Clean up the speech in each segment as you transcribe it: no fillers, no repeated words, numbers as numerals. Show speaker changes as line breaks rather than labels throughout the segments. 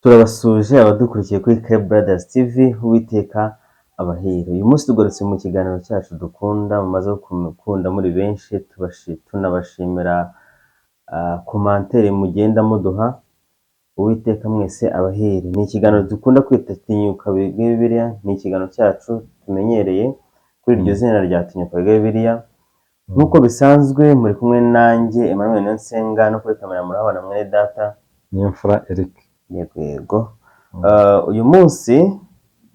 Turabasuhuje abadukurikiye kuri K Brothers TV, Uwiteka abahire. Uyu munsi tugarutse mu kiganiro cyacu dukunda, mumaze gukunda muri benshi, tunabashimira commentaire mugenda muduha. Uwiteka mwese abahire. Ni ikiganiro dukunda kwita Tinyuka Wige Bibiliya, ni ikiganiro cyacu tumenyereye kuri iryo zina rya Tinyuka Wige Bibiliya. Nk'uko bisanzwe muri kumwe nanjye Emmanuel Niyonsenga, no kuri kamera murahabona mwene data
Niyomfura Eric.
Yego. Uyu munsi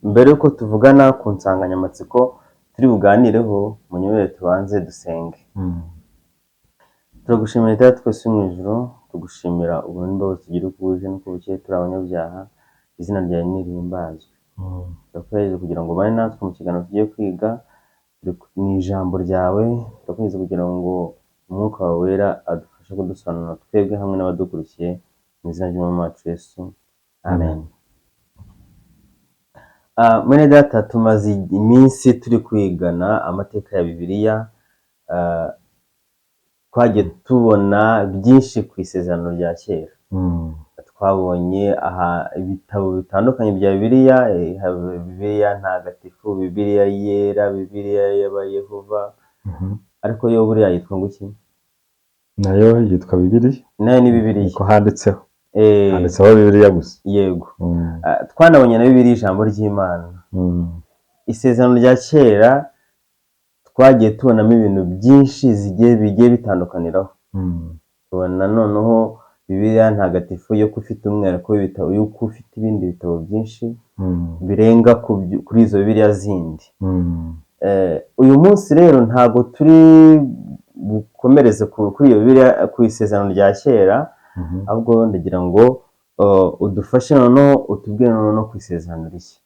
mbere y'uko tuvugana ku nsanganyamatsiko turi buganireho, munyemerere tubanze dusenge. Turagushimira Data twese uri mu ijuru, tugushimira ubuntu n'imbabazi tugira uko bwije n'uko bukeye turi abanyabyaha, izina ryawe nirihimbazwe. Turakwinginze kugira ngo ubane natwe mu kiganiro tugiye kwiga, turi mu ijambo ryawe, turakwinginze kugira ngo umwuka wawe wera adufashe kudusobanurira twebwe hamwe n'abadukurikiye, mu izina ry'Umwami wacu Yesu, amen. Mwene data, tumaze iminsi turi kwigana amateka ya Bibiliya, twagiye tubona byinshi ku isezerano rya kera. Twabonye aha ibitabo bitandukanye bya Bibiliya, haba Bibiliya ntagatifu, Bibiliya yera, Bibiliya y'Abayehova, ariko yo buriya yitwa ngo iki?
Nayo yitwa Bibiliya.
Nayo ni Bibiliya.
Niko handitseho. Handitseho Bibiliya gusa.
Yego. Twanabonye na Bibiliya ijambo ry'Imana. Isezerano rya kera twagiye tubonamo ibintu byinshi bigiye bitandukaniraho. Tubona noneho Bibiliya ntagatifu yo ko ifite umwihariko w'ibitabo, yuko ufite ibindi bitabo byinshi birenga kuri izo Bibiliya zindi. Uyu munsi rero ntabwo turi bukomereze kuri iyo Bibiliya, ku isezerano rya kera, ahubwo ndagira ngo udufashe noneho utubwire noneho ku isezerano rishya.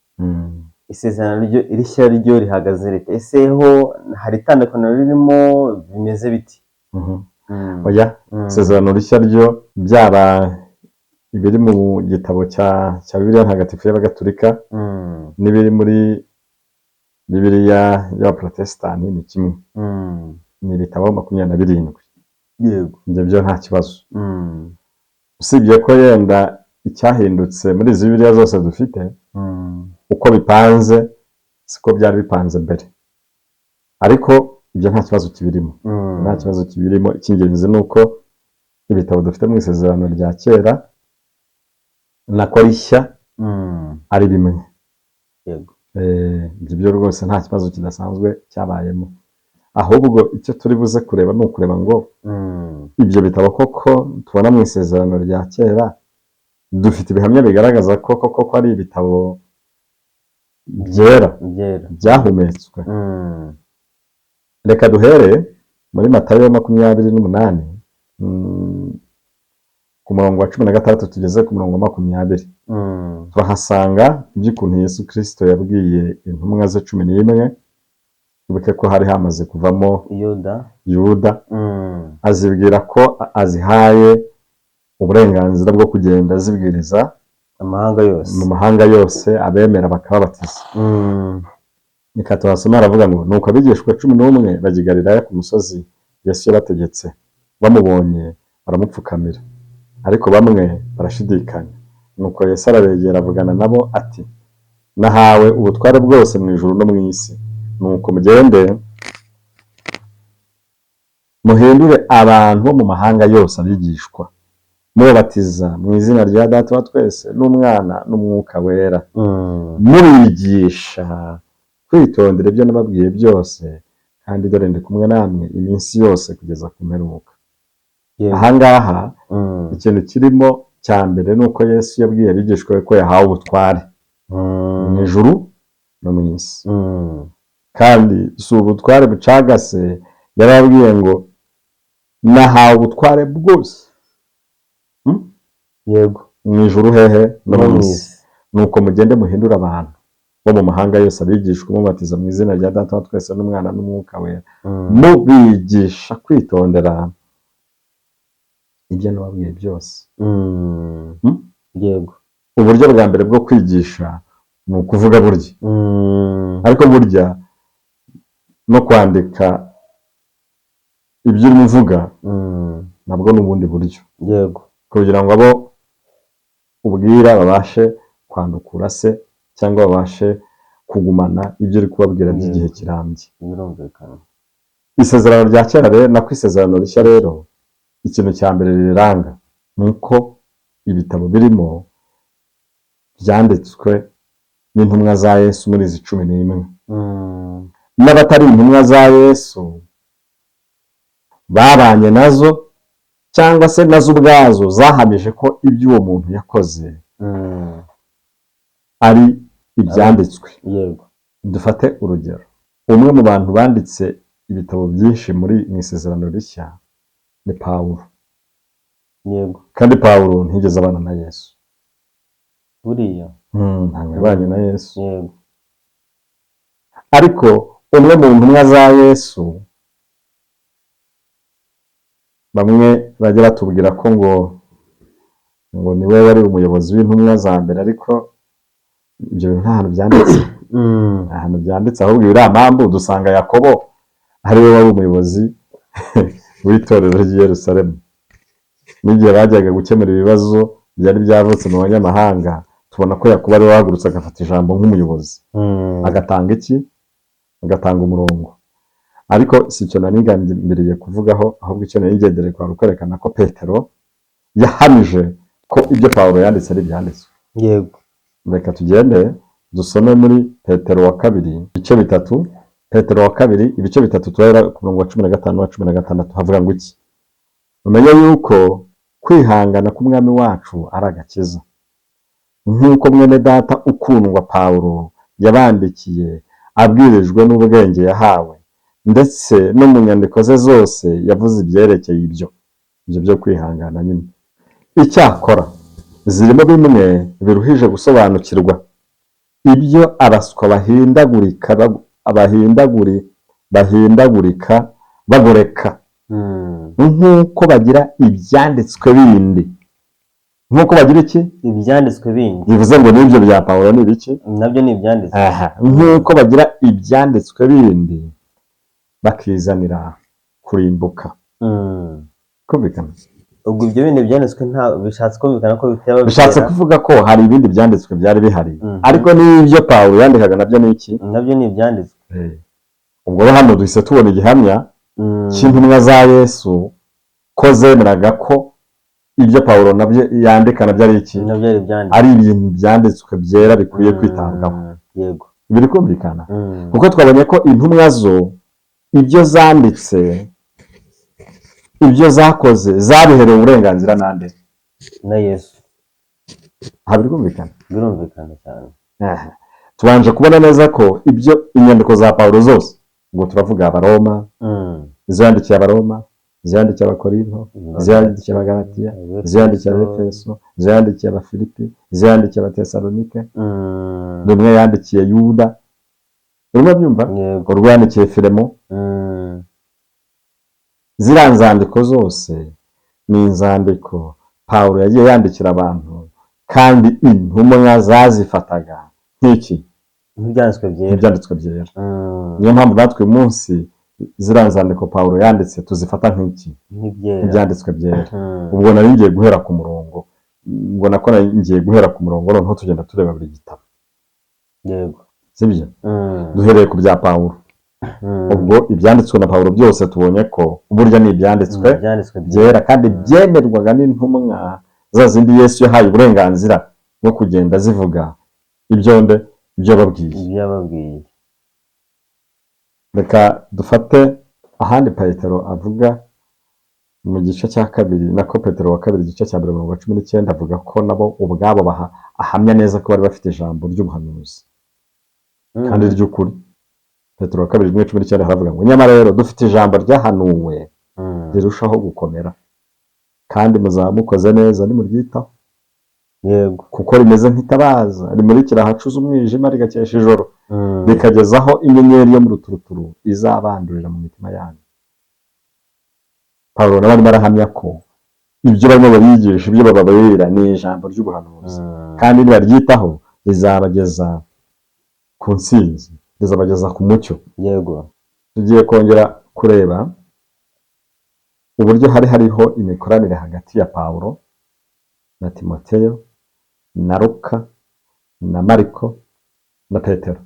Isezerano rishya ryo rihagaze rite? Ese ho hari itandukaniro ririmo? Bimeze biti?
Oya, isezerano rishya ryo, byaba ibiri mu gitabo cya Bibiliya ntagatifu y'Abagatulika n'ibiri muri Bibiliya y'Abaprotesitanti ni kimwe. Ni ibitabo 27. Ibyo byo nta kibazo, usibye ko yenda icyahindutse muri izi Bibiliya zose dufite, uko bipanze siko byari bipanze mbere, ariko ibyo nta kibazo kibirimo. Nta kibazo kibirimo. Icy'ingenzi ni uko ibitabo dufite mu isezerano rya kera nako rishya ari bimwe. Ibyo byo rwose nta kibazo kidasanzwe cyabayemo, ahubwo icyo turi buze kureba ni ukureba ngo ibyo bitabo koko tubona mu isezerano rya kera, dufite ibihamya bigaragaza ko koko ko ari ibitabo byera,
byera,
byahumetswe? Reka duhere muri Matayo 28, ku murongo wa 16 tugeze ku murongo wa 20. Turahasanga iby'ukuntu Yesu Kirisito yabwiye intumwa ze 11. Wibuke ko hari hamaze kuvamo
Yuda.
Yuda. Azibwira ko azihaye uburenganzira bwo kugenda azibwiriza
amahanga yose,
mu mahanga yose, abemera bakababatiza. Reka tuhasome. Aravuga ngo: "Nuko abigishwa 11 bajya i Galilaya ku musozi Yesu yabategetse. Bamubonye baramupfukamira, ariko bamwe barashidikanya. Nuko Yesu arabegera, avugana nabo ati: 'Nahawe ubutware bwose mu ijuru no mu isi. Nuko mugende muhindure abantu bo mu mahanga yose abigishwa, mubabatiza mu izina rya Data wa twese n'Umwana n'Umwuka Wera, mubigisha kwitondera ibyo nababwiye byose. Kandi dore ndi kumwe namwe iminsi yose kugeza ku mperuka.'" Ahangaha ikintu kirimo cya mbere ni uko Yesu yabwiye abigishwa be ko yahawe ubutware mu ijuru no mu isi. Kandi si ubutware bucagase, yarababwiye ngo: "Nahawe ubutware bwose." Mu ijuru hehe no
no
mu
mu
isi.
Isi.
"Nuko mugende muhindure abantu bo mu mahanga yose abigishwa, mubatiza mu izina rya Data wa twese n'Umwana n'Umwuka Wera, mubigisha kwitondera ibyo nababwiye byose." Uburyo bwa mbere bwo kwigisha ni ukuvuga burya, ariko burya no kwandika ibyo urimo uvuga nabwo ni ubundi buryo kugira ngo abo ubwira babashe kwandukura se cyangwa babashe kugumana ibyo uri kubabwira by'igihe kirambye.
Birumvikana.
Isezerano rya kera rero, nako isezerano rishya rero, ikintu cya mbere riranga ni uko ibitabo birimo byanditswe n'intumwa za Yesu muri izi 11. N'abatari intumwa za Yesu babanye nazo cyangwa se nazo ubwazo zahamije ko ibyo uwo muntu yakoze ari ibyanditswe. Dufate urugero, umwe mu bantu banditse ibitabo byinshi muri mu isezerano rishya ni Pawulo. Kandi Pawulo ntiyigeze abana na Yesu.
Buriya.
Ntabwo yabanye na Yesu. Ariko umwe mu ntumwa za Yesu, bamwe bajya batubwira ko ngo niwe wari umuyobozi w'intumwa za mbere, ariko ibyo bintu nta hantu byanditse. Nta hantu byanditse, ahubwo iriya mpamvu dusanga Yakobo ariwe wari umuyobozi w'itorero ry'i Yerusalemu. N'igihe bajyaga gukemura ibibazo byari byavutse mu banyamahanga, tubona ko Yakobo ariwe wahagurutse agafata ijambo nk'umuyobozi, agatanga iki? Agatanga umurongo. Ariko si icyo nari ngambiriye kuvugaho, ahubwo icyo nari ngendereye kwari kwerekana ko Petero yahamije ko ibyo Pawulo yanditse ari ibyanditswe. Reka tugende dusome muri Petero wa kabiri ibice 3. Petero wa kabiri ibice 3, turahera ku murongo wa 15 wa 16. Havuga ngo iki? Mumenye yuko kwihangana k'umwami wacu ari agakiza, nk'uko mwene data ukundwa Pawulo yabandikiye abwirijwe n'ubwenge yahawe, ndetse no mu nyandiko ze zose yavuze ibyerekeye ibyo byo kwihangana nyine. Icyakora zirimo bimwe biruhije gusobanukirwa, ibyo abaswa bahindagurika bagoreka, nk'uko bagira ibyanditswe bindi. Nk'uko bagira iki?
Ibyanditswe bindi.
Bivuze ngo n'ibyo bya Pawulo ni ibiki?
Nabyo ni ibyanditswe.
Aha, nk'uko bagira ibyanditswe bindi bakizanira kurimbuka. Kumvikana?
Ubwo ibyo bindi byanditswe nta bishatse kumvikana ko bitaba
Bishatse kuvuga ko hari ibindi byanditswe byari bihari, ariko n'ibyo Pawulo yandikaga nabyo ni iki?
Nabyo ni ibyanditswe.
Ubwo rero hano duhise tubona igihamya cy'intumwa za Yesu ko zemeraga ko ibyo Pawulo nabyo yandika nabyo ari iki?
Nabyo ari ibyanditswe,
ari ibintu byanditswe byera bikwiye kwitabwaho. Biri kumvikana? Kuko twabonye ko intumwa zo ibyo zanditse, ibyo zakoze, zabiherewe uburenganzira nande?
Na Yesu.
Aha biri kumvikana?
Birumvikana cyane.
Aha. Tubanje kubona neza ko ibyo inyandiko za Pawulo zose, ubwo turavuga Abaroma, izo yandikiye Abaroma, izo yandikiye Abakorinto, izo yandikiye Abagalatiya, izo yandikiye Abefeso, izo yandikiye Abafilipi, izo yandikiye Abatesalonike, rumwe yandikiye Yuda, urimo byumva, urwo yandikiye Filemo, ziriya nzandiko zose ni inzandiko Pawulo yagiye yandikira abantu, kandi intumwa zazifataga nk'iki?
Nk'ibyanditswe byera.
Nk'ibyanditswe byera. Niyo mpamvu natwe uyu munsi ziriya nzandiko Pawulo yanditse tuzifata nk'iki?
Nk'ibyera.
Nk'ibyanditswe byera. Ubwo nari ngiye guhera ku murongo, ubwo nako nari ngiye guhera ku murongo, noneho tugenda tureba buri gitabo. Sibyo? Duhereye ku bya Pawulo. Ubwo ibyanditswe na Pawulo byose tubonye ko burya ni ibyanditswe
Ibyanditswe
byera, kandi byemerwaga n'intumwa za zindi Yesu yahaye uburenganzira bwo kugenda zivuga ibyo nde? Ibyo babwiye.
Ibyo yababwiye.
Reka dufate ahandi Petero avuga mu gice cya kabiri, nako Petero wa kabiri igice cya mbere umurongo wa 19, avuga ko nabo ubwabo ahamya neza ko bari bafite ijambo ry'ubuhanuzi kandi ry'ukuri. Petero wa kabiri 1:19 haravuga ngo nyamara rero dufite ijambo ryahanuwe rirushaho gukomera, kandi muzaba mukoze neza nimuryitaho, kuko rimeze nk'itabaza rimurikira ahacuze umwijima rigakesha ijoro, rikageza aho inyenyeri yo mu ruturuturu izabandurira mu mitima yanyu. Pawulo nawe arimo arahamya ko ibyo barimo babigisha, ibyo bababwira, ni ijambo ry'ubuhanuzi, kandi nibaryitaho rizabageza ku ntsinzi, rizabageza ku mucyo. Tugiye kongera kureba uburyo hari hariho imikoranire hagati ya Pawulo na Timoteyo na Luka na Mariko na Petero.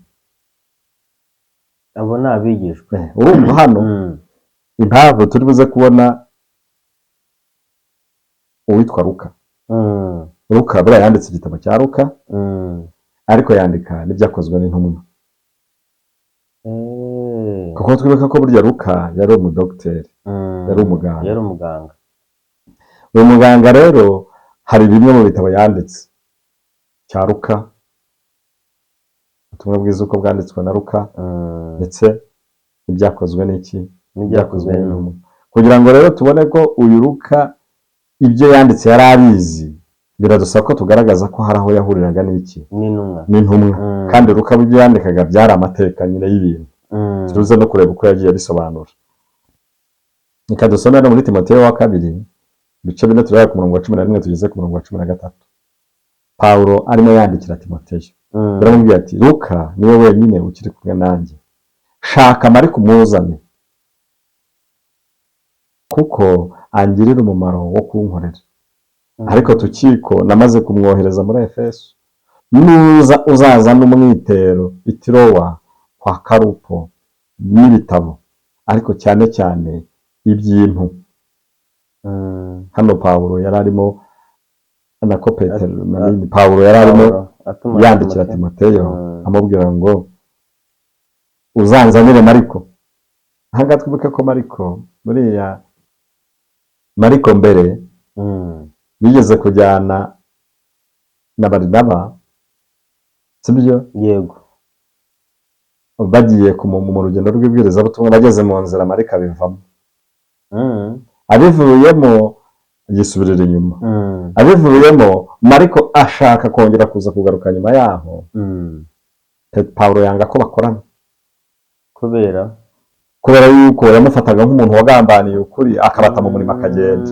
Abo ni abigishwa.
Urumva hano impamvu turi buze kubona uwitwa Luka. Luka buriya yanditse igitabo cya Luka, ariko yandika n'ibyakozwe n'intumwa, kuko twibuka ko burya Luka yari umudogiteri, yari umuganga.
Yari umuganga.
Uyu muganga rero hari bimwe mu bitabo yanditse cya Luka, ubutumwa bwiza uko bwanditswe na Luka, ndetse n'ibyakozwe n'iki?
N'ibyakozwe n'intumwa.
Kugira ngo rero tubone ko uyu Luka ibyo yanditse yari abizi, biradusaba ko tugaragaza ko hari aho yahuriraga n'iki?
N'intumwa.
N'intumwa. Kandi Luka ibyo yandikaga byari amateka nyine y'ibintu. Tuze no kureba uko yagiye abisobanura. Reka dusome no muri Timoteyo wa kabiri, ibice 4, turahera ku murongo wa 11 tugeze ku murongo wa 13. Pawulo arimo yandikira Timoteyo, yaramubwiye ati: "Luka niwe wenyine ukiri kumwe nanjye. Shaka Mariko umuzane, kuko angirira umumaro wo kunkorera. Ariko Tukiko namaze kumwohereza muri Efeso. Nuza uzazane umwitero i Tirowa kwa Karupo n'ibitabo, ariko cyane cyane iby'impu." Hano Pawulo yari arimo, nako Petero na Pawulo yari arimo
Pawulo atuma
yandikira
Timoteyo.
Timoteyo, amubwira ngo uzanzanire Mariko. Aha ngaha twibuke ko Mariko, buriya Mariko mbere yigeze kujyana na Barinaba, sibyo?
Yego.
Bagiye mu rugendo rw'ibwirizabutumwa, bageze mu nzira Mariko abivamo. Abivuyemo yisubirira inyuma. Abivuyemo, Mariko ashaka kongera kuza kugaruka nyuma yaho. Pawulo yanga ko bakorana.
Kubera?
Kubera yuko yamufataga nk'umuntu wagambaniye ukuri, akabata mu murimo akagenda.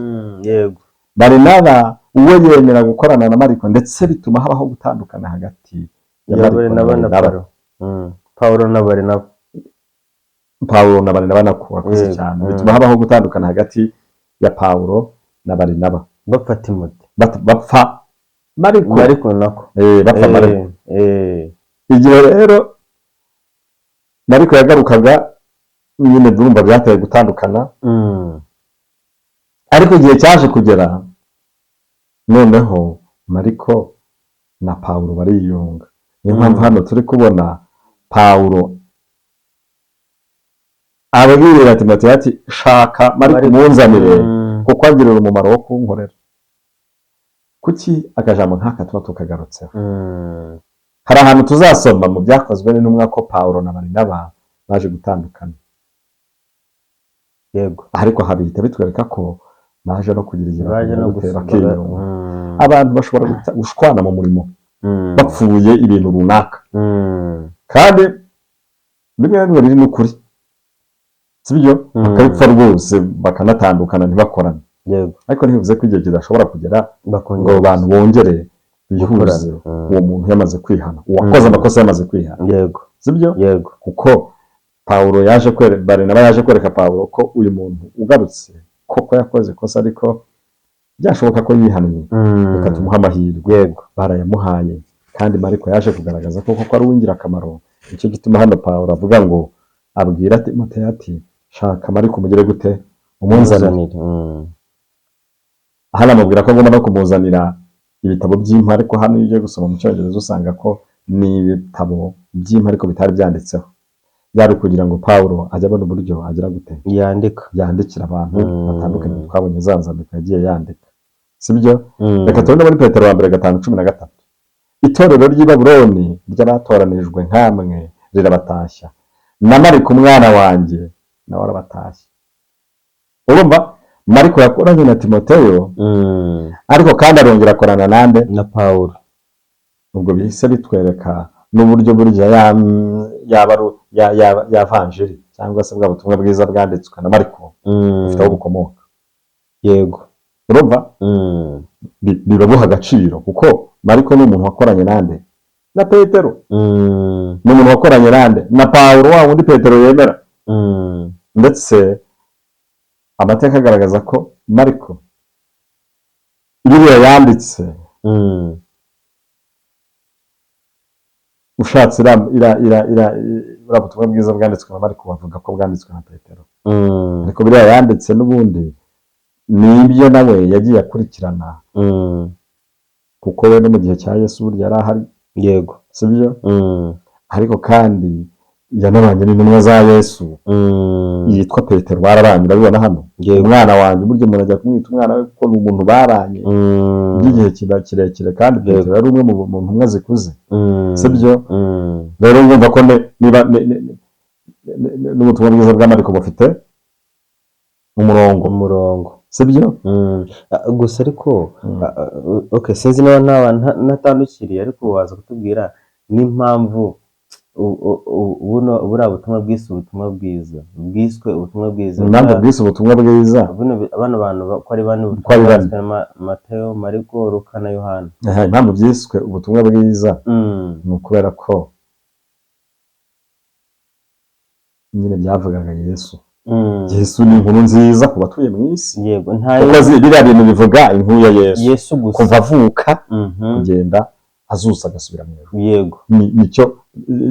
Yego.
Barinaba we yemera gukorana na Mariko, ndetse bituma habaho gutandukana hagati ya
ya
Mariko na
Barinaba na
Barinaba.
Pawulo. Pawulo na Barinaba.
Pawulo na Barinaba nako, wakoze cyane. Bituma habaho gutandukana hagati ya Pawulo na Barinaba.
Bapfa Timote.
Bapfa Mariko.
Mariko nako.
Bapfa Mariko. Igihe rero Mariko yagarukaga nyine, urumva byateye gutandukana. Ariko igihe cyaje kugera noneho Mariko na Pawulo bariyunga. Niyo mpamvu hano turi kubona Pawulo abwira Timoteyo ati: "Shaka Mariko
Mariko.
umunzanire, kuko angirira umumaro wo kunkorera." Kuki akajambo nk'aka tuba tukagarutseho? Hari ahantu tuzasoma mu byakozwe n'intumwa ko Pawulo na Barinaba baje gutandukana. Ariko aha bihita bitwereka ko baje no kugira igihe
Baje no
bakongera
gusubira.
bakiyunga. Abantu bashobora gushwana mu murimo bapfuye ibintu runaka, kandi rimwe na rimwe biri n'ukuri, sibyo? Bakabipfa rwose, bakanatandukana, ntibakorane. Ariko ntibivuze ko igihe kidashobora kugera ngo
Bakongera
abo bantu bongere bihuze,
gukorana.
Uwo muntu yamaze kwihana, uwakoze amakosa yamaze kwihana, sibyo?
Yego.
Kuko Pawulo yaje kwereka Barinaba, yaje kwereka Pawulo ko uyu muntu ugarutse koko yakoze ikosa, ariko byashoboka ko yihannye, reka tumuhe amahirwe. Barayamuhaye, kandi Mariko yaje kugaragaza ko koko ari uw'ingirakamaro. Nicyo gituma hano Pawulo avuga ngo abwira Timoteyo ati: "Shaka Mariko umugire gute? Umunzanire."
Umunzanire.
Hano amubwira ko agomba no kumuzanira ibitabo by'impu, ariko hano iyo ugiye gusoma mu cyongereza usanga ko ni ibitabo by'impu ariko bitari byanditseho. Byari ukugira ngo Pawulo ajye abona uburyo agira gute?
Yandika.
Yandikira abantu batandukanye. Twabonye za nzandiko yagiye yandika, sibyo? Reka tubone muri Petero wa mbere 5:13: "Itorero ry'i Babuloni ry'abatoranijwe nkamwe rirabatashya, na Mariko umwana wanjye nawe arabatashya." Urumva Mariko yakoranye na Timoteyo, ariko kandi arongera akorana nande?
Na Pawulo.
Ubwo bihise bitwereka n'uburyo burya yaba ari ya vanjiri cyangwa se bwa butumwa bwiza bwanditswe na Mariko bufite aho bukomoka. Urumva birabuha agaciro, kuko Mariko ni umuntu wakoranye nande? Na Petero. Ni umuntu wakoranye nande? Na Pawulo, wa wundi Petero yemera. Ndetse amateka agaragaza ko Mariko biriya yanditse Ushatse iriya butumwa bwiza bwanditswe na Mariko bavuga ko bwanditswe na Petero, ariko biriya yanditse n'ubundi ni ibyo nawe yagiye akurikirana, kuko we no mu gihe cya Yesu burya yari ahari. Sibyo? Ariko kandi yanabanye n'intumwa za Yesu yitwa Petero, barabanye, urabibona hano. Umwana wanjye, burya umuntu ajya kumwita umwana we kuko ni umuntu baranye by'igihe kirekire, kandi Petero yari umwe mu ntumwa zikuze. Sibyo? Rero ngumva ko niba n'ubutumwa bwiza bwa Mariko bufite umurongo.
Umurongo.
Sibyo?
Gusa ariko okay, sinzi niba ntaba natandukiriye, ariko waza kutubwira n'impamvu buno buriya butumwa bwiswe ubutumwa bwiza, bwiswe ubutumwa bwiza.
Impamvu bwise ubutumwa bwiza?
Bano bantu ko ari bane,
Ko ari bane.
bwanditswe na Matayo, Mariko, Luka na Yohana.
Aha, impamvu byiswe ubutumwa bwiza ni ukubera ko nyine byavugaga Yesu. Yesu ni inkuru nziza ku batuye mu isi.
Yego, nta
Kuko biriya bintu bivuga inkuru ya Yesu,
Yesu gusa.
Kuva avuka kugenda azutse agasubira mu ijuru. Nicyo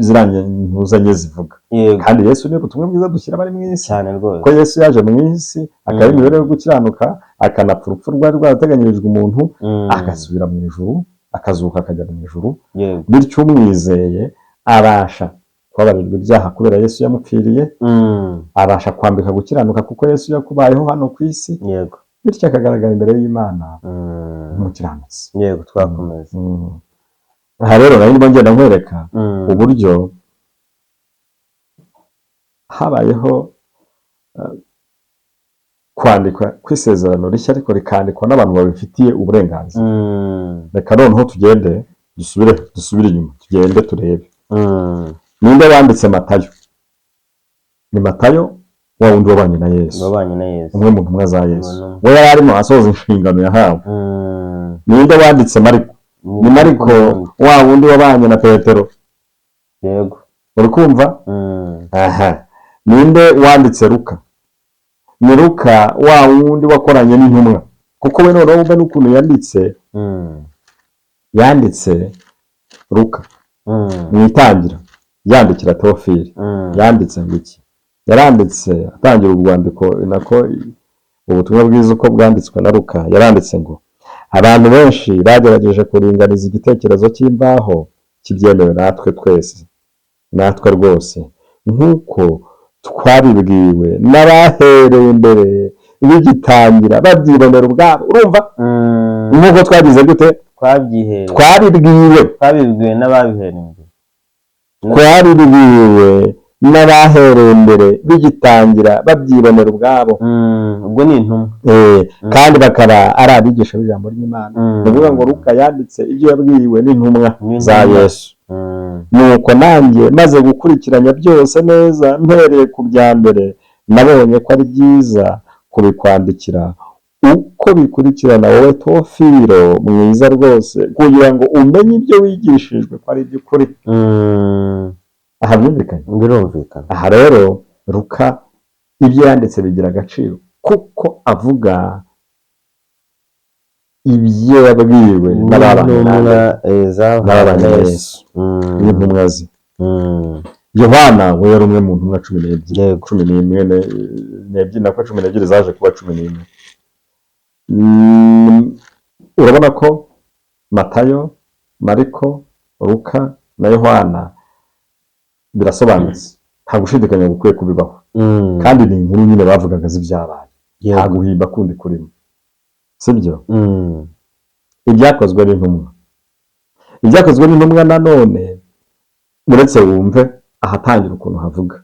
ziriya ntuzanye zivuga. Kandi Yesu ni ubutumwa bwiza dushyira abari mu isi.
Cyane rwose.
Ko Yesu yaje mu isi, akaba imibereho yo gukiranuka, akanapfa urupfu rwari rwarateganyirijwe umuntu, agasubira mu ijuru, akazuka akajya mu ijuru. Bityo umwizeye abasha kubabarirwa ibyaha kubera Yesu yamupfiriye, abasha kwambika gukiranuka kuko Yesu yakubayeho hano ku isi, bityo akagaragara imbere y'Imana nk'umukiranutsi.
Yego, twakomeza.
Aha rero nari ndimo ngenda nkwereka uburyo habayeho kwandikwa kw'isezerano rishya, ariko rikandikwa n'abantu babifitiye uburenganzira. Reka noneho tugende dusubire inyuma, tugende turebe ninde wanditse Matayo. Ni Matayo wa wundi wabanye na Yesu,
Wabanye na Yesu.
umwe mu ntumwa za Yesu.
Umwe.
We yari arimo asohoza inshingano yahawe. Ninde wanditse Mariko? Ni Mariko wa wundi wabanye na Petero. Uri kumva? Aha, ninde wanditse Luka? Ni Luka wa wundi wakoranye n'intumwa, kuko we noneho wumva n'ukuntu yanditse. Yanditse Luka mu itangira yandikira Teofili, yanditse ngo iki? Yaranditse atangira urwandiko, nako ubutumwa bwiza uko bwanditswe na Luka, yaranditse ngo: "Abantu benshi bagerageje kuringaniza igitekerezo cy'imvaho kibyemewe natwe twese, natwe rwose, nk'uko twabibwiwe n'abahereye imbere bigitangira babyibonera ubwabo." Urumva? Nk'uko twagize gute?
Twabyihereye.
Twabibwiwe.
Twabibwiwe n'ababihereye imbere.
Twabibwiwe n'abahereye imbere bigitangira babyibonera ubwabo.
Ubwo ni intumwa.
Kandi bakaba ari abigisha b'ijambo ry'Imana. Ni ukuvuga ngo Luka yanditse ibyo yabwiwe n'intumwa
N'intumwa.
za Yesu. "Nuko nanjye maze gukurikiranya byose neza mpereye ku bya mbere, nabonye ko ari byiza kubikwandikira uko bikurikirana, wowe Tofiro mwiza rwose, kugira ngo umenye ibyo wigishijwe ko ari iby'ukuri." Aha byumvikanye?
Birumvikana.
Aha rero Luka ibyo yanditse bigira agaciro kuko avuga ibyo yabwiwe n'ababanye
N'intumwa
n'ababanye na
na
Yesu, n'intumwa ze. Yohana we yari umwe mu ntumwa 12, 11 n'ebyiri, nako 12 zaje kuba 11. Urabona ko Matayo, Mariko, Luka na Yohana birasobanutse, nta gushidikanya gukwiye kubibaho. Kandi ni inkuru nyine bavugaga z'ibyabaye, nta guhimba kundi kurimo, sibyo? Ibyakozwe n'intumwa, ibyakozwe n'intumwa nanone, uretse wumve ahatangira ukuntu havuga.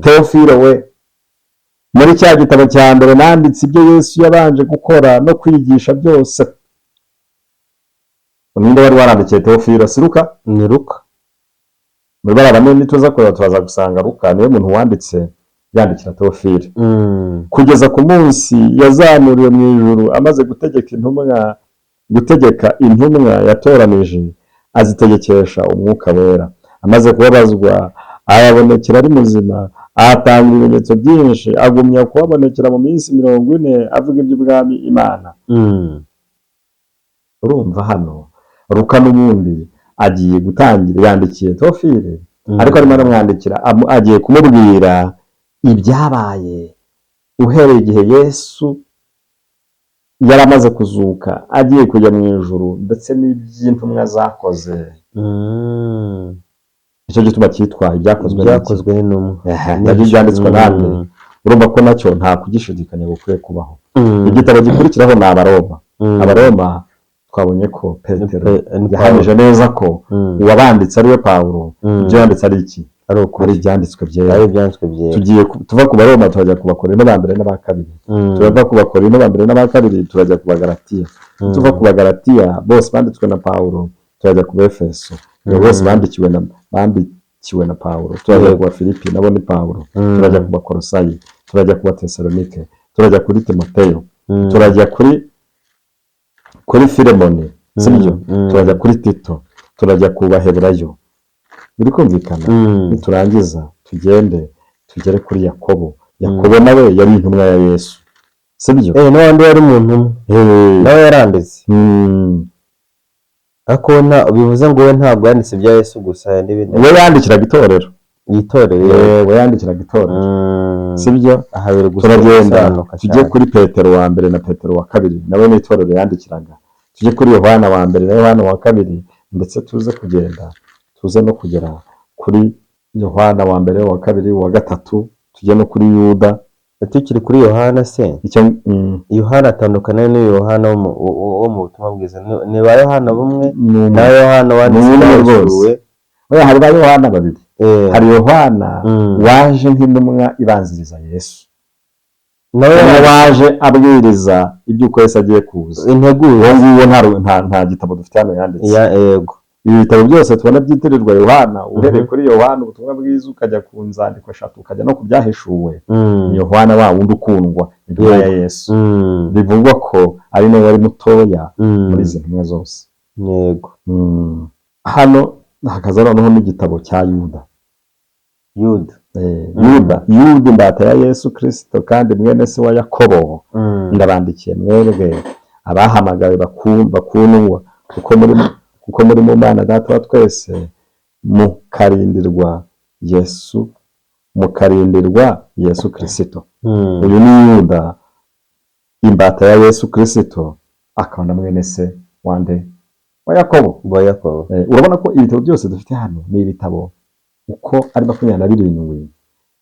"Teofilo we, muri cya gitabo cya mbere nanditse ibyo Yesu yabanje gukora no kwigisha byose." Ninde wari warandikiye Teofilo? Si Luka?
Ni Luka.
Muri bariya bane nituza kureba turaza gusanga Luka niwe muntu wanditse yandikira Teofilo. "Kugeza ku munsi yazamuriwe mu ijuru, amaze gutegeka intumwa yatoranije, azitegekesha Umwuka Wera. Amaze kubabazwa, ayabonekera ari muzima, ahatanga ibimenyetso byinshi, agumya kubabonekera mu minsi 40, avuga iby'ubwami Imana." Urumva hano Luka n'ubundi Agiye gutangira, yandikiye Tofile, ariko arimo aramwandikira, agiye kumubwira ibyabaye uhereye igihe Yesu yari amaze kuzuka agiye kujya mu ijuru, ndetse n'iby'intumwa zakoze. Nicyo gituma cyitwa Ibyakozwe n'iki?
Ibyakozwe n'Intumwa.
Ehe, nabyo byanditswe nande? Urumva ko nacyo nta kugishidikanya gukwiye kubaho. Igitabo gikurikiraho ni Abaroma. Abaroma twabonye ko Petero
Ni
yahamije neza ko uwabanditse ariwe Pawulo. Ibyo yanditse ari iki?
Ari ukuri.
Ari ibyanditswe byera.
Ari ibyanditswe byera.
Tugiye tuva ku Baroma turajya ku Bakorinto ba mbere n'aba kabiri. Turava ku Bakorinto ba mbere n'aba kabiri turajya ku Bagalatiya. Tuva ku Bagalatiya, bose banditswe na Pawulo, turajya ku Befeso. Bose bandikiwe na Pawulo. Turajya ku Bafilipi, nabo ni Pawulo. Turajya ku Bakorosayi, turajya ku Batesalonike, turajya kuri Timoteyo, turajya kuri Filemoni, sibyo? Turajya kuri Tito, turajya ku Baheburayo. Biri kumvikana? Niturangiza tugende tugere kuri Yakobo. Yakobo nawe yari intumwa ya Yesu, sibyo?
N'abandi yari umuntu umwe, nawe yaranditse. Ariko bivuze ngo we ntabwo yanditse ibya Yesu gusa n'ibindi.
We yandikiraga itorero.
Yitorero.
We yandikiraga itorero, sibyo?
Aha biri
Turagenda
gusobanuka
tujye
cyane.
kuri Petero wa mbere na Petero wa kabiri, nawe n'itorero yandikiraga. Tujye kuri Yohana wa mbere na Yohana wa kabiri, ndetse tuze kugenda tuze no kugera kuri Yohana wa mbere, wa kabiri, wa gatatu, tujye no kuri Yuda.
Tukiri kuri Yohana se,
Icyo
Yohana atandukana n'uyu Yohana wo mu butumwa bwiza? Ni ba Yohana bumwe
Ni umwe.
na Yohana wanditse
Ni umwe rwose.
Ibyahishuwe?
Oya, hari ba Yohana babiri. Hari Yohana waje nk'intumwa ibanziriza Yesu,
nawe
nawe waje abwiriza iby'uko Yesu agiye kuza.
Integuza.
Uwo nguwo nta gitabo dufite hano yanditse.
Yego.
Ibi bitabo byose tubona byitirirwa Yohana, uhereye kuri Yohana ubutumwa bwiza, ukajya ku nzandiko eshatu, ukajya no ku Byahishuwe, ni Yohana wa wundi ukundwa, intumwa ya Yesu, bivugwa ko ari nawe wari mutoya muri izi ntumwa zose. Hano hakaza noneho n'igitabo cya Yuda.
Yuda.
Yuda, imbata ya Yesu Kirisito kandi mwene se wa Yakobo, ndabandikiye mwebwe abahamagawe bakundwa, kuko muri mu Mana Data wa twese, mukarindirwa Yesu Kirisito. Uyu ni Yuda, imbata ya Yesu Kirisito, akaba na mwene se wande? Wa Yakobo.
Wa Yakobo.
Urabona ko ibitabo byose dufite hano ni ibitabo uko ari 27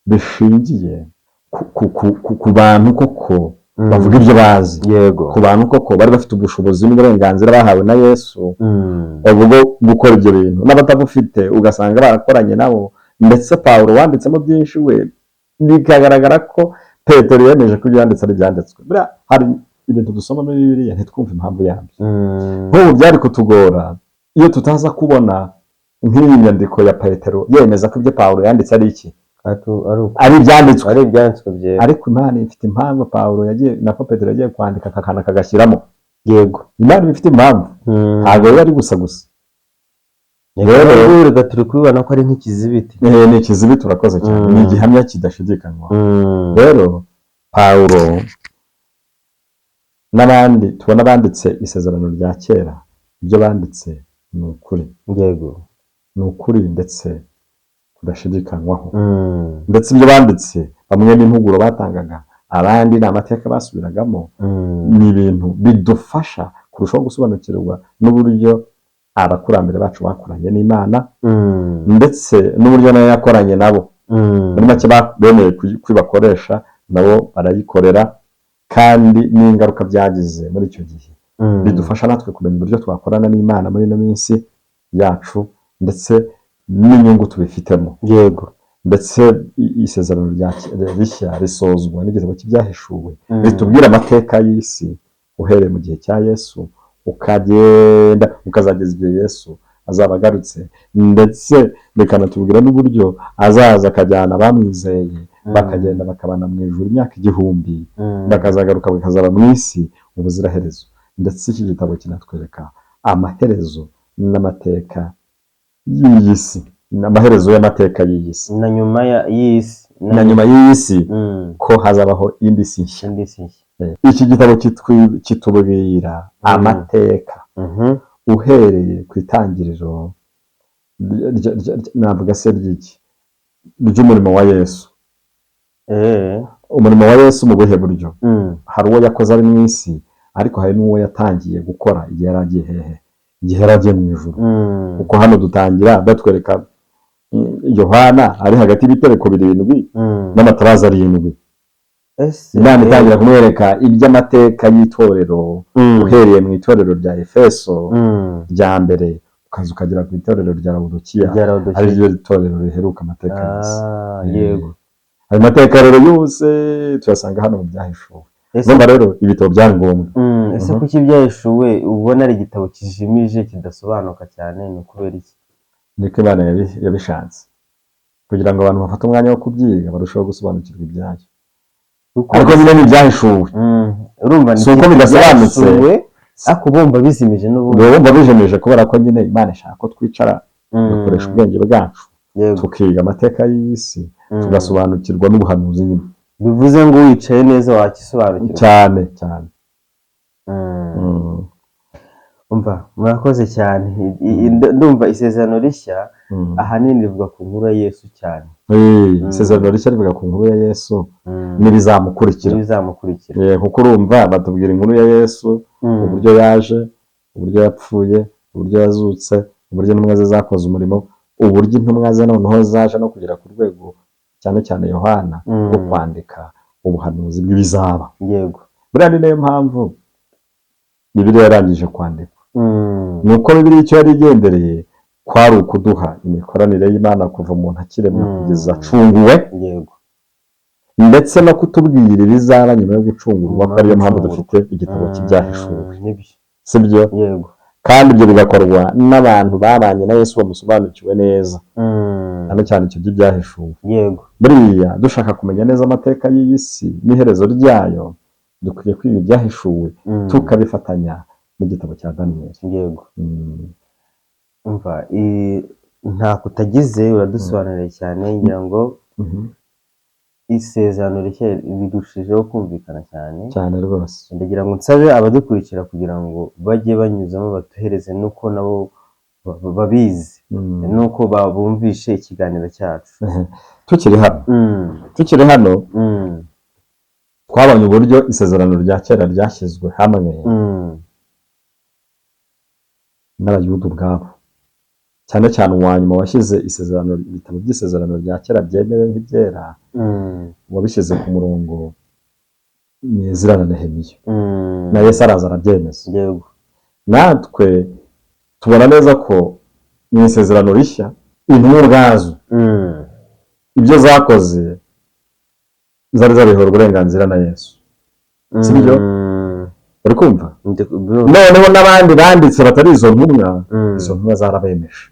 bishingiye ku bantu koko bavuga ibyo bazi, ku bantu koko bari bafite ubushobozi n'uburenganzira bahawe na Yesu ubwo gukora ibyo bintu, n'abatabufite ugasanga barakoranye nabo. Ndetse Pawulo wanditsemo byinshi, we bikagaragara ko Petero yemeje ko ibyo yanditse ari ibyanditswe. Buriya hari ibintu dusoma muri Bibiliya ntitwumve impamvu yabyo. Nk'ubu byari kutugora iyo tutaza kubona nk'iyi nyandiko ya Petero yemeza ko ibyo Pawulo yanditse ari iki?
Ari uko.
Ari ibyanditswe.
Ari ibyanditswe byera.
Ariko Imana ifite impamvu Pawulo yagiye, nako Petero yagiye kwandika aka kantu akagashyiramo. Imana ifite impamvu, ntabwo biba ari gusa gusa.
Rero reka turi kubibona ko ari nk'ikizibiti.
Ni ikizibiti, urakoze cyane. Ni igihamya kidashidikanywa. Rero Pawulo n'abandi tubona banditse Isezerano rya Kera, ibyo banditse ni ukuri. Ni ukuri ndetse kudashidikanywaho. Ndetse ibyo banditse, bamwe n'impuguro batangaga, abandi ni amateka basubiragamo, ni ibintu bidufasha kurushaho gusobanukirwa n'uburyo abakurambere bacu bakoranye n'Imana, ndetse n'uburyo nayo yakoranye nabo. Muri make bemeye kuyibakoresha, nabo barayikorera, kandi n'ingaruka byagize muri icyo gihe bidufasha natwe kumenya uburyo twakorana n'Imana muri ino minsi yacu, ndetse n'inyungu tubifitemo. Ndetse Isezerano Rishya risozwa n'igitabo cy'Ibyahishuwe, ritubwira amateka y'isi uhereye mu gihe cya Yesu ukagenda ukazageza igihe Yesu azaba agarutse, ndetse bikanatubwira n'uburyo azaza akajyana abamwizeye, bakagenda bakabana mu ijuru imyaka 1000, bakazagaruka bakazaba mu isi ubuziraherezo. Ndetse iki gitabo kinatwereka amaherezo n'amateka y'iyi si, amaherezo y'amateka y'iyi si.
Na nyuma y'isi.
Na nyuma y'iyi si, ko hazabaho indi si nshya.
Indi si nshya.
Iki gitabo kitubwira amateka uhereye ku itangiriro. Navuga se ry'iki? Ry'umurimo wa Yesu. Umurimo wa Yesu mu buhe buryo? Hari uwo yakoze ari mu isi, ariko hari n'uwo yatangiye gukora igihe yari agiye hehe? Igihe yari agiye mu ijuru. Kuko hano dutangira batwereka Yohana ari hagati y'ibitereko 7 n'amatabaza 7. Imana itangira kumwereka iby'amateka y'itorero, uhereye mu itorero rya Efeso rya mbere, ukaza ukagera ku itorero rya Lawodikiya,
Rya Lawodikiya.
ari ryo torero riheruka amateka y'isi.
Yego.
Ayo mateka rero yose tuyasanga hano mu Byahishuwe. Urumva rero ibitabo byari ngombwa.
Ese kuki Ibyahishuwe ubona ari igitabo kijimije, kidasobanuka cyane, ni ukubera iki?
Niko Imana yabishatse, kugira ngo abantu bafate umwanya wo kubyiga, barusheho gusobanukirwa ibyayo. Ariko nyine ni ibyahishuwe.
Urumva ni
Si uko bidasobanutse.
Ibyahishuwe, ariko bumva bizimije n'ubundi.
Uba wumva bijimije kubera ko nyine Imana ishaka ko twicara, dukoresha ubwenge bwacu, tukiga amateka y'isi, tugasobanukirwa n'ubuhanuzi nyine.
Bivuze ngo wicaye neza wakisobanukirwa.
Cyane cyane.
Umva, murakoze cyane. Ndumva Isezerano Rishya ahanini rivuga ku nkuru ya Yesu cyane.
Isezerano Rishya rivuga ku nkuru ya Yesu n'ibizamukurikira.
N'ibizamukurikira.
Kuko urumva batubwira inkuru ya Yesu, uburyo yaje, uburyo yapfuye, uburyo yazutse, uburyo intumwa ze zakoze umurimo, uburyo intumwa ze noneho zaje no kugera ku rwego, cyane cyane Yohana, rwo kwandika ubuhanuzi bw'ibizaba. Buriya ni nayo mpamvu Bibiliya yarangije kwandikwa. Ni uko Bibiliya icyo yari igendereye kwari ukuduha imikoranire y'Imana kuva umuntu akiremwa kugeza acunguwe, ndetse no kutubwira ibizaba nyuma yo gucungurwa, ko ariyo mpamvu
Gucungurwa.
dufite igitabo cy'Ibyahishuwe.
Nibyo.
Sibyo?
Yego.
Kandi ibyo bigakorwa n'abantu babanye na Yesu, bamusobanukiwe neza, cyane cyane icyo by'Ibyahishuwe. Buriya dushaka kumenya neza amateka y'iyi si n'iherezo ryayo, dukwiye kwiga Ibyahishuwe, tukabifatanya n'igitabo cya Daniyeli.
Umva, ntako utagize, uradusobanuriye cyane. Ngira ngo Isezerano Rishya rirushijeho kumvikana cyane.
Cyane rwose.
Ndagira ngo nsabe abadukurikira kugira ngo bajye banyuzamo batuhereze n'uko nabo babizi, n'uko bumvishe ikiganiro cyacu.
Tukiri hano, tukiri hano, twabonye uburyo Isezerano rya Kera ryashyizwe hamwe n'Abayuda ubwabo, cyane cyane uwa nyuma washyize isezerano, ibitabo by'Isezerano rya Kera byemewe nk'ibyera, wabishyize ku murongo ni Ezira na Nehemiya, na Yesu araza arabyemeza. Natwe tubona neza ko mu Isezerano Rishya intumwa ubwazo ibyo zakoze zari zabihewe uburenganzira na Yesu. Sibyo? Uri kumva? Noneho n'abandi banditse batari izo ntumwa, izo ntumwa zarabemeje.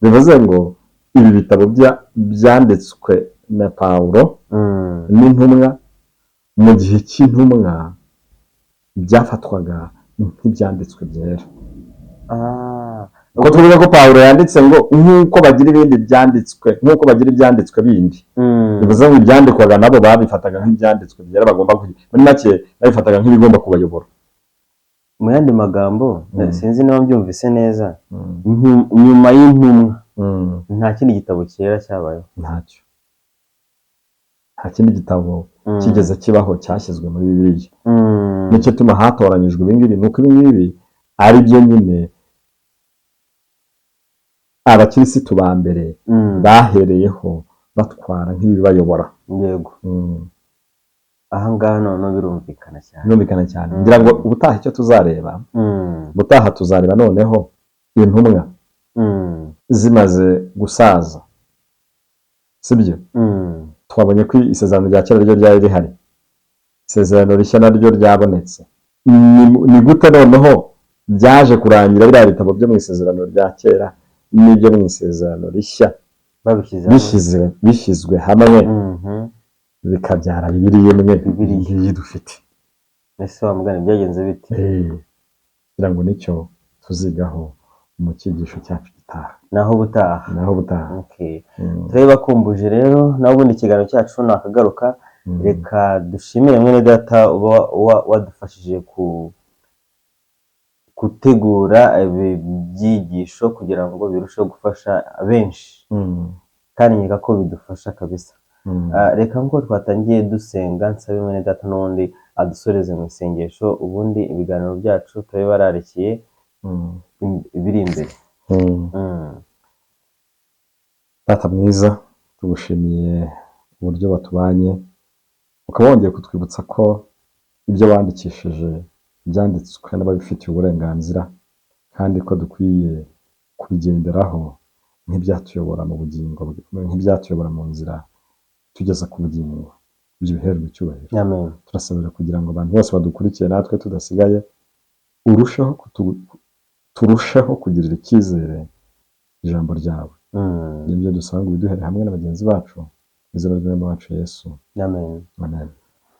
Bivuze ngo ibi bitabo byanditswe na Pawulo n'intumwa mu gihe cy'intumwa byafatwaga nk'ibyanditswe byera. Kuko tuvuga ko Pawulo yanditse ngo nk'uko bagira ibindi byanditswe, nk'uko bagira ibyanditswe bindi. Bivuze ngo ibyandikwaga nabo babifataga nk'ibyanditswe byera, bagomba kugira, muri make babifataga nk'ibigomba kubayobora.
Mu yandi magambo, sinzi niba mbyumvise neza, nyuma y'intumwa nta kindi gitabo cyera cyabayeho?
Ntacyo, nta kindi gitabo kigeze kibaho cyashyizwe muri Bibiliya. Nicyo tuma hatoranyijwe ibingibi, ni uko ibingibi ari byo nyine abakirisitu ba mbere bahereyeho batwara nk'ibibayobora.
Aha ngaha noneho birumvikana cyane.
Birumvikana cyane. Ngira ngo ubutaha icyo tuzareba, ubutaha tuzareba noneho intumwa zimaze gusaza, sibyo? Twabonye ko Isezerano rya Kera ryo ryari rihari, Isezerano Rishya naryo ryabonetse. Ni gute noneho byaje kurangira biriya bitabo byo mu Isezerano rya Kera n'ibyo mu Isezerano Rishya
Babishyize hamwe.
bishyizwe hamwe bikabyara Bibiliya imwe
Bibiliya.
ngiyi dufite?
Ese wa mugani byagenze bite?
Kugira ngo nicyo tuzigaho mu cyigisho cyacu gitaha.
Naho ubutaha.
Naho ubutaha.
Okay. Turabibakumbuje rero, naho ubundi ikiganiro cyacu nakagaruka. Reka dushimire mwene data uba wadufashije ku Gutegura ibi byigisho kugira ngo birusheho gufasha benshi, kandi nkeka ko bidufasha kabisa. Reka nk'uko twatangiye dusenga, nsabe mwene data n'ubundi adusoreze mu isengesho, ubundi ibiganiro byacu tube bararikiye ibiri imbere.
Data mwiza, tugushimiye uburyo watubanye, ukaba wongeye kutwibutsa ko ibyo wandikishije byanditswe n'ababifitiye uburenganzira, kandi ko dukwiye kubigenderaho nk'ibyatuyobora mu bugingo, nk'ibyatuyobora mu nzira tugeza ku bugingo. Ibyo bihererwe icyubahiro.
Amen.
Turasabira kugira ngo abantu bose badukurikiye, natwe tudasigaye, urusheho turusheho kugirira icyizere ijambo ryawe. Nibyo dusaba ngo ubiduhere hamwe na bagenzi bacu, mu izina ry'Umwami wacu Yesu.
Amen.
Amen.